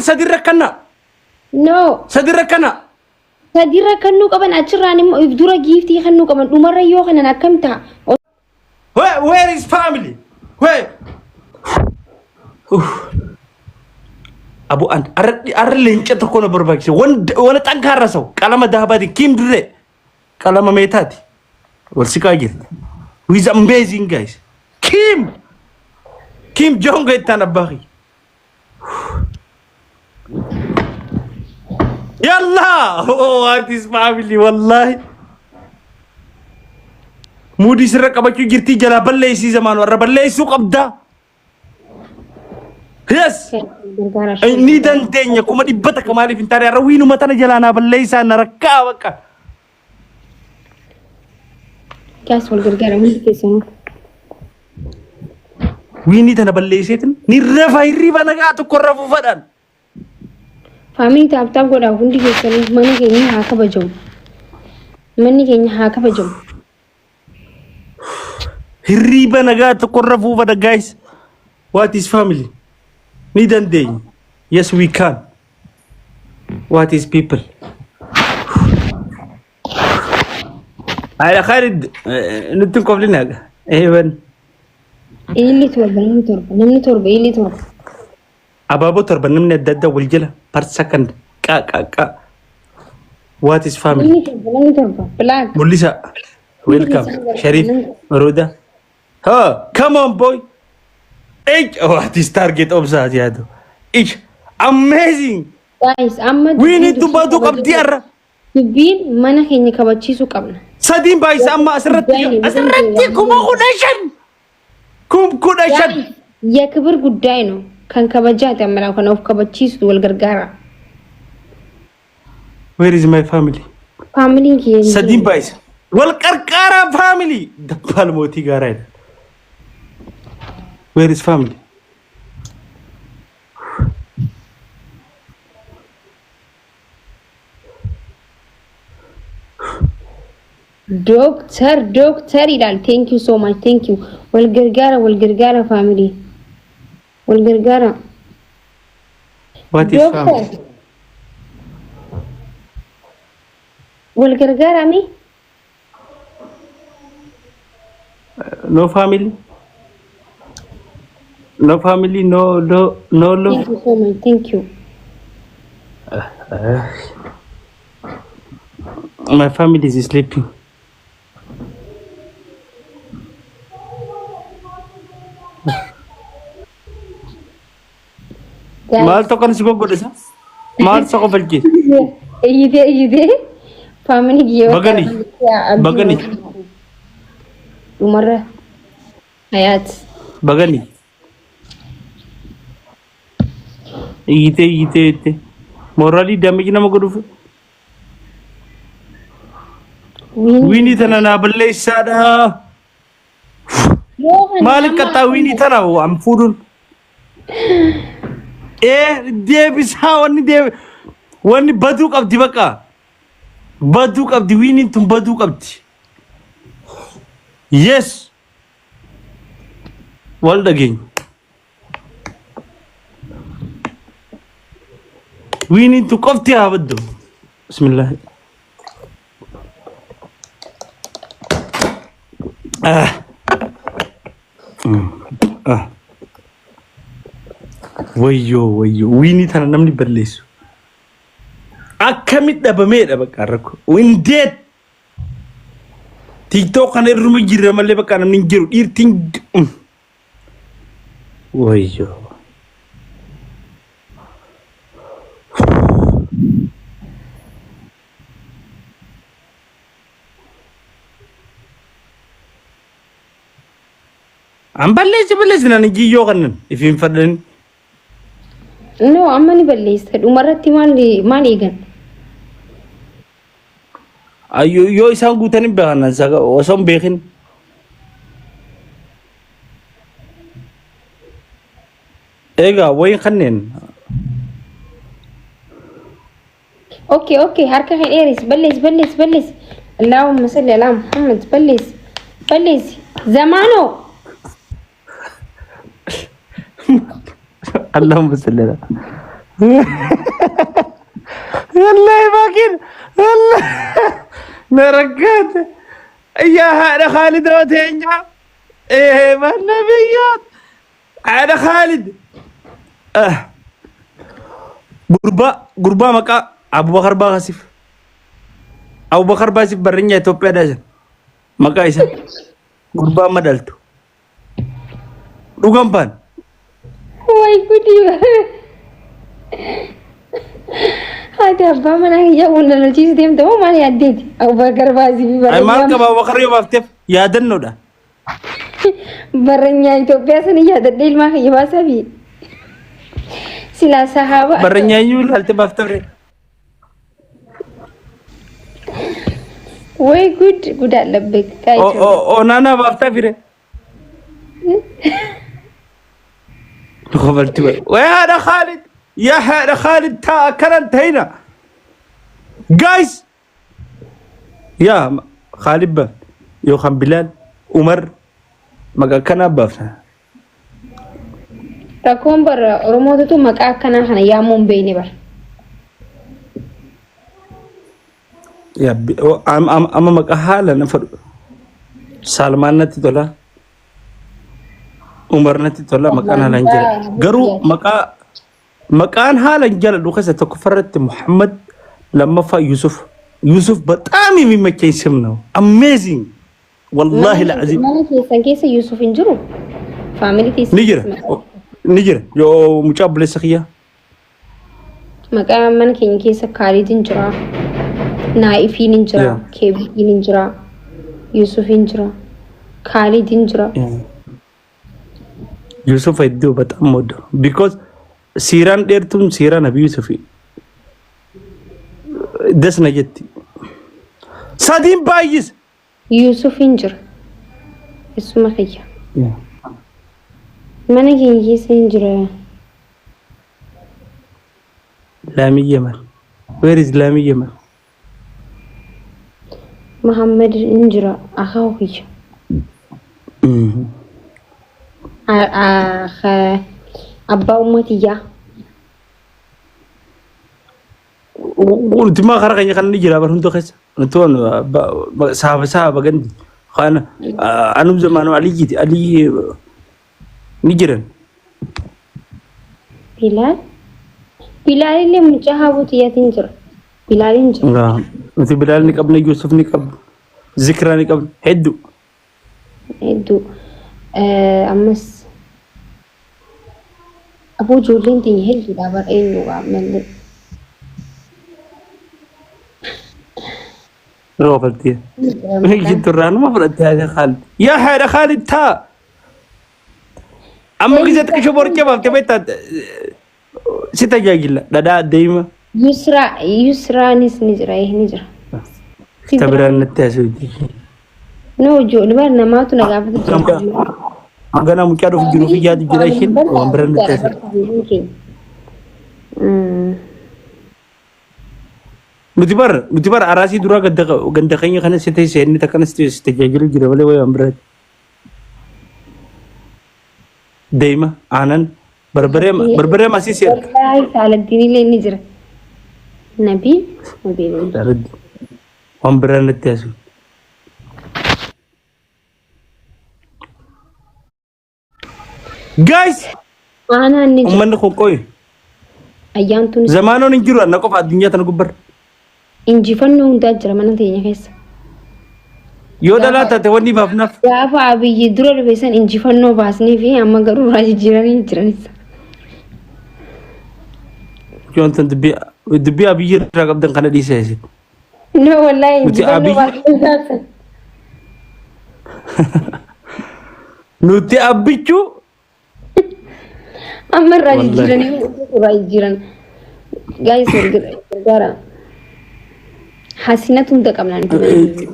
People sadi rakkana. No. Sadi rakkana. Sadiirra kennuu qaban achirraan immoo if dura giiftii kennuu qaban dhumarra yoo kanan akkam ta'a? Where is family? Where? Uff. Abu an arra leenca tokko na barbaachise. Wana xankaarra saw qalama daabaati kim dirree qalama meetaati. Wal siqaa jirti. With amazing guys. Kim Kim Jong ittaan abbaa kiyya. Yalla! Oh, what is family wallahi. Muudii sirra qabachuu jirtii jalaa balleessii zamaan warra balleessuu qabdaa. Yes! Ni dandeenya 100,000 maaliif hin taane har'a wiinuma tana jalaa naa balleessaa na rakkaa bakka. Gaas wal gargaara hundi keessanuu. Wiinii tana balleesseetin ni rafa hirriba nagaa tokko irra fuufadhaan. Faamilii tap tap godhaa hundi keessanuu mana keenya haa kabajamu. Manni keenya haa kabajamu. Hirriba nagaa tokko irra fuufadha guys. What is family? Ni dandeenya. Yes we can. What is people? Ayla Khalid nutti hin qoflin haga. Eeban. Ililli torba namni torba namni torba ililli torba. Abaaboo torba namni adda addaa wal jala per second qa qa qa. What is family? Namni torba namni torba black. Mul'isa. Welcome. Sharif. Roda. Ha, come on boy. Each what is target obsa yaadu. Each amazing. Guys amma We dubbiin need to dubbii badu kabajuu qabdi qabna. arra. Dubbiin mana keenya kabachiisuu qabna. Sadiin baay'isa amma asirratti Guys, asirratti 15,000. 15,000. Guys, የክብር ጉዳይ ነው kan kabajaati amma kan of kabachiisu wal gargaara. Where is my family? Faamiliin kiyya hin Sadiin jiru. baay'isa. Wal qarqaaraa family. Dabbaal mootii gaaraa jedha. Where is family? Dooktar dooktar ilaal thank you so much thank you wal gargaara wal gargaara faamilii wal gargaara. What is Dooktar family? wal gargaara mi No family? No family, no no no love. thank you so much thank you. My family is sleeping. Guys Maal tokko si goggodhe isa? Maal isa kofalchiise? iyyitee iyyitee faamilii kiyya Bagani. Bagani. Dhumarra hayaat. Bagani. Iyyitee iyyitee iyyitee. Mooraalii damage nama godhuuf. Wiinii tana naa balleessaadha. Yoo kana Maaliif amma qaxxaa wiinii tana an fuudhuun? Ee deebisaa wanni deebi wanni baduu qabdi bakka. Baduu qabdi wiiniin tun baduu qabdi. Yes. Wal dhageenya. Wiiniin tun qofti haa baddu. Bismillah. Ah. Ah. Wayyoo wayyoo wiinii tana namni balleessu. Akkamitti dhabameedha bakka rakkoo. Indeet TikTok kana irruma jirra malee bakka namni hin jiru dhiirtiin. Wayyoo. An balleessi balleessi naan jiyyoo kannan ifiin fadhani. No amma ni balleessa dhumarratti maal maal eegan? Ayyoo yoo isaan guutan hin beekan osoo hin beekin. Egaa wayin kanneen Okay okay harka kee dheeressi balleessi balleessi balleessi. Allahumma salli alaa Muhammad balleessi balleessi. Zamaanoo Allahumma salli ala. Wallahi baakiin wallahi na rakkaate. Yaa haadha Khaalidoo teenya. Ee manna biyyaat. Haadha Khaalid. Ah. Gurbaa gurbaa maqaa Abubakar Baasif. Abubakar Baasif barreenya Itoophiyaa daasan. Maqaa isaa. Gurbaa amma dhaltu. Dhugan baan. Way gudii. Haati abbaa manaa kiyyaa kun lolchiisu deemte moo maal yaaddeeti? Abubakar Baasii fi Ay maal barreenyaa qaba Abubakar yoo baafteef yaadannoodha. barreenyaa Itoophiyaa sana yaadadhee ilmaa kiyya baasaa fi silaa sahaaba Barreenyaa iyyuu ilaalte baafteef ree. Way gud gud አለበት Onaanaa baaftaa fire. Kofalti way. Way haadha Khaalid. Yaa haadha Khaalid taa akkanan tahina. Guys. Yaa Khaalid ba yookaan Bilaal Umar maqaa akkanaa baafna. Rakkoon bar Oromootutu maqaa akkanaa kana yaamuu hin beekne bar. Yaa amma maqaa haala na fadhu. Salmaan natti tola. Umar natti tola maqaan haala hin jala. Garuu maqaa maqaan haala hin jaaladhu keessa tokkoffaarratti Muhammad lammaffaa Yusuf. Yusuf በጣም የሚመቸኝ ስም ነው። Amazing wallahi la'azim. Mana keessan keessa Yusuf hin jiru? Family teessan Ni jira ni jira yoo mucaa obboleessa kiyyaa. Maqaa mana keenya keessa Kaalid hin jira. Naa'ifiin hin jira. Keebiin hin jira. Yusuf hin jira. Kaalid hin jira. Yusuf hedduu በጣም ወደው because siiraan dheertuun siiraa Nabi Yusufi das na jetti. Sadiin baay'is. Yusuf hin jira. Isuma kiyya. Mana keenya keessa hin jira. Laamii Yemen. Where is Laamii Yemen? Muhammad hin jira. Akaa'u kiyya. Abbaa ummatiyyaa. Nuti maa karaa keenya kan ni jira bar hunda keessa. Nuti waan saaba saaba gandi. Kana anum zamaanu Aliyyiiti. Aliyyi ni jiran. Bilaal. Bilaal illee mucaa haaboo tiyyaatiin jira. Bilaal hin jira. Nuti Bilaal ni qabna, Yusuf ni qabna, Zikraa ni qabna. Hedduu. Hedduu. Ammas aboo ijoolleen teenya hedduudha bara eenyuudha ammallee. Roofaltii. Jitturraa numa fudhattee haadha Khaalid. Yaa haadha Khaalid taa. Amma gisee xiqqishoo borcee baaftee beektaa si tajaajila dhadhaa deema. Yusraa Yusraanis ni jira ni jira. Ta biraan natti haasa'u. No ijoollee bara namaatu na gaafatu jira. Ganaa mucaa dhufu jiru fi yaadu jira ishiin waan biraan natti haasa'u. Nuti bar araasii duraa ganda ganda keenya kana si teessee inni takka si tajaajilu jira malee waan biraati. Deema aanan barbaree barbaree masii si erga. Wallaahi Saaladdiin illee ni jira. Nabii Nabii. Waan biraan natti haasa'u. Guys, Aanaan ni jira. uummanni kun qoyi. Ayyaantuun Zamaanoon hin jiru anna qofa addunyaa tana gubbarra. Injifannoo hundaa jira mana teenya keessa. Yoo dhalaa taate wanni baafnaaf. Gaafa Abiyyi dura dhufe san injifannoo baasnee fi amma garuu irraa jijjiiranii jiranis. Yoon dubbii dubbii Abiyyi irraa qabdan kana dhiisee isin. No wallahi Nuti injifannoo Abiyyi baasnee gaafsan. Nuti abbichuu Amma irraa Wallahi. jijjiiranii irraa jijjiiran. Guys wal gargaara. Hasinatu hunda qabna nuti.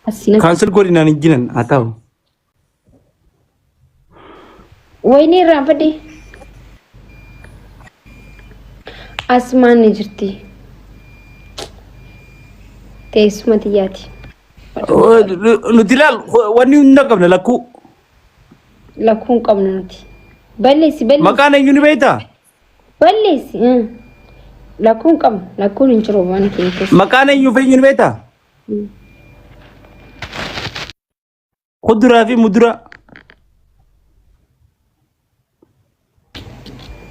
Hasinatu. Cancel godhinaan hin jiran haa ta'u. Wayinii irraanfadhe. Asmaan ni jirti. Teessuma xiyyaati. Nuti ilaal wanni hunda qabna lakkuu. Lakkuu hin qabnu nuti. Balleessi balleessi. Maqaan eenyu ni beektaa? Balleessi. Lakkuun qabnu. Lakkuun hin jiru mana keenya keessa. Maqaan eenyuuf eenyuun beektaa? Kuduraa fi muduraa.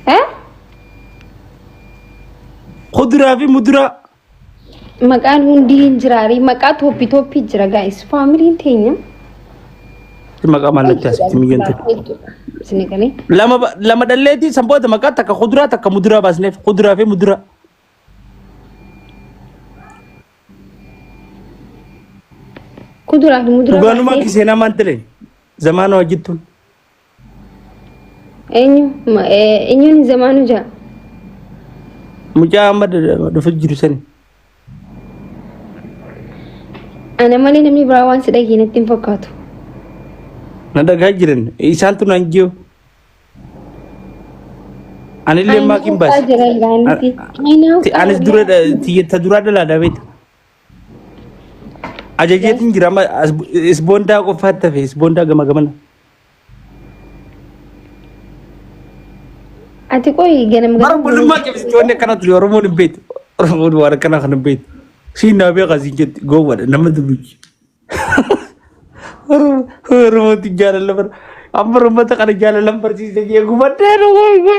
Eh? Kuduraa fi muduraa. Maqaan hundi hin jiraari. Maqaa tooppi tooppi jira gaa'is. Faamiliin teenya. Maqaa maallatti asitti miyyaan tokko. Isin galee. Lama lama dhalleetii san booda maqaa takka kuduraa takka muduraa baasneef kuduraa fi muduraa. Kuduraa fi muduraa Dhugaanumaa baasnee kiseenaa maal ta'e zamaana hojjettuun. Eenyu eenyuun zamaanuu jaa. Mucaa amma dhufa jiru sani. Ana malee namni biraa waan si dhagee natti hin fakkaatu. Na dhagaa jiran isaantu naan jiru. Anillee maakiin baase. Anis dura ta duraa dhalaadhaa beekta. Ajajeetiin jira amma isboondaa qofaatti hafe isboondaa gama gamana. Ati qoyi ganam Bara ganam. bulummaa cimsitti wanni akkana ture Oromoon hin beektu. Oromoon waan akkana kana hin beektu. Siin naa beekaa siin jetti gowwaadha nama dubbichi. Oromootti jaalala bara. Amma uummata kana jaalala barsiise jee gubadhee dhugaa.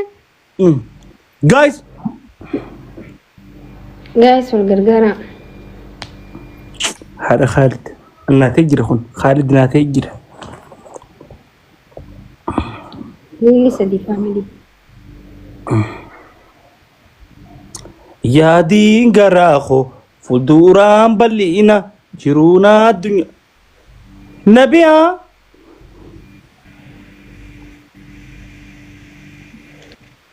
Guys, Guys wal gargaaraa. Haadha Khaalid naatee jira kun Khaalid naatee jira. Miilli sadii faamilii. Yaadiin garaa koo fuulduraan bal'ina jiruun addunyaa. Nabiyaa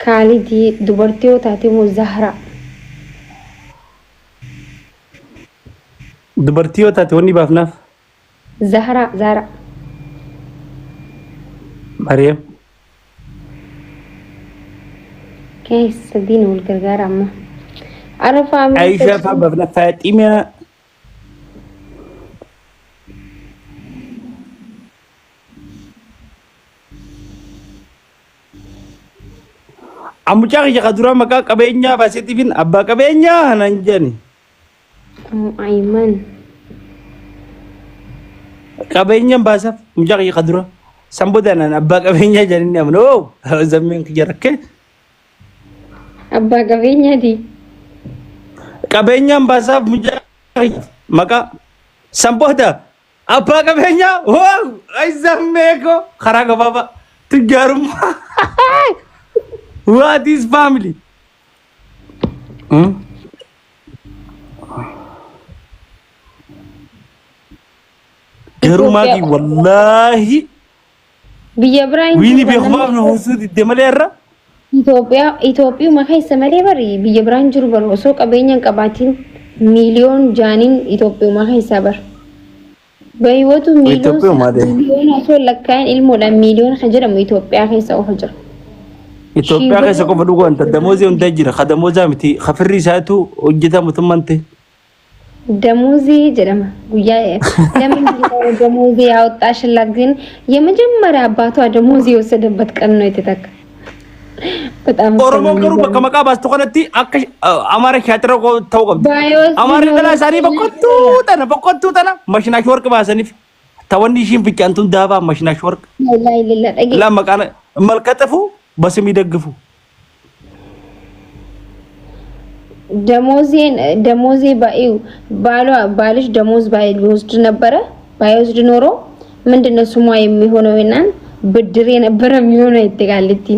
Kaalidii dubartii yoo taate immoo Zahra. Dubartii yoo taate wanni baafnaaf. Zahra Zahra. Mariam. Keessa sadiin wal gargaara amma. Arra faamilii Aishaa fa'aa baafna Faaximaa. Mucaa kiyya ka duraa maqaa qabeenyaa baaseetiifin abbaa qabeenyaa naan jedhani. Ayman. Qabeenyaan baasaaf mucaa kiyya ka duraa. San booda naan abbaa qabeenyaa jedhanii amanu. Oo zammeen kiyya rakkee. Abbaa qabeenyaati. Qabeenyaan baasaaf mucaa kiyya maqaa. San booda Abbaa qabeenyaa wow ay zammee koo karaa gabaabaa tujjaarummaa what is family Hmm? Garuu maakii wallaahi Biyya biraa hin wiini jiru beekumaaf namni na hoosuu didde malee irra Itoophiyaa Itoophiyuma keessa malee bari biyya biraa hin jiru bar osoo qabeenya hin qabaatin miiliyoon jaaniin Itoophiyuma keessaa bar. Bahiwatu miiliyoon Itoophiyuma de. miiliyoona osoo hin lakkaa'in ilmoodhaan miiliyoona kan jedhamu Itoophiyaa keessa qofa jira. Itoophiyaa keessa qofa dhuguu wanta damoozii hundaa jira ka damoozaa miti ka firri isaatu hojjetaa mootummaan ta'e. ደሞዜ jedhama guyyaa ለምንድን ነው ደሞዜ ያወጣሽላት ግን የመጀመሪያ አባቷ ደሞዝ የወሰደበት ቀን ነው የተተካ በጣም እኮ ነው Oromoon garuu bakka የሚገርመው። maqaa baastu kanatti akka Amaara shaatira ta'uu qabdi. ባይወስድ Amaarri ኖሮ dhalaa isaanii boqqottuu tana boqqottuu tana mashinaash warqi baasaniif tawanni ishiin fincaantuun daabaa mashinaash warqi. ላይ ሌላ ጠጌ Laa maqaan malkaxafu basimii daggifu. ደሞዜን ደሞዜ ባዩ ባሏ ባልሽ ደሞዝ ባይወስድ ነበረ ባይወስድ ኖሮ ምንድነው ስሟ የሚሆነው? እናን ብድር የነበረ የሚሆነው ይትጋልቲ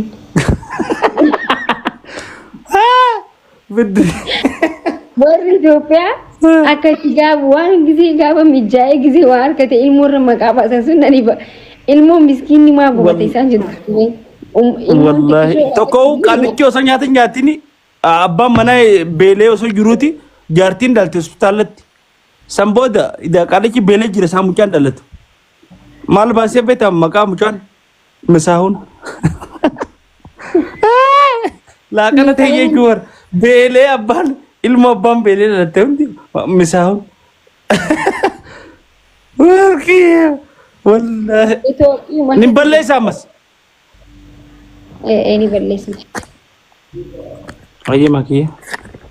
Biddi. Warri Itoophiyaa akka itti gaafa waan gisee gaafa mijaa'ee gisee waa harkate ilmoo irra maqaa baasan sun nani ba ilmoo miskiinni maa gubate isaan jedhu. Ilmoon Wallaahi xiqqishoo tokko qaallichi osoo nyaata hin nyaatini abbaan manaa beelee osoo jiruuti jaartiin dhalte hospitaalatti. San booda qaallichi beelee jira isaa mucaan dhalatu. Maal baasee beektaa maqaa mucaan misaahuun. Laaqana ta'e jechuun warra beelee abbaan ilmoo abbaan beelee dhalatte hundi misaahuun. Warqii wallaahi. Itoophiyaa Nin balleessa ammas. Ni balleessa. Ayyee makiyye.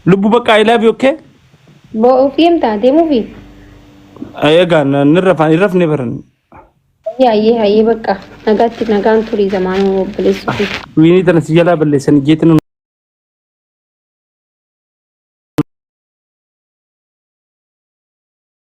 Lubbu bakka I love you, okay? Boo ofii himtaa deemuufi? Egaa nirra afaan hin rafne baran. Hayyee, hayyee, bakka nagaatti, nagaan turii zamaanuu obboleessu. Wiinii tana si jalaa balleessanii jeetiin.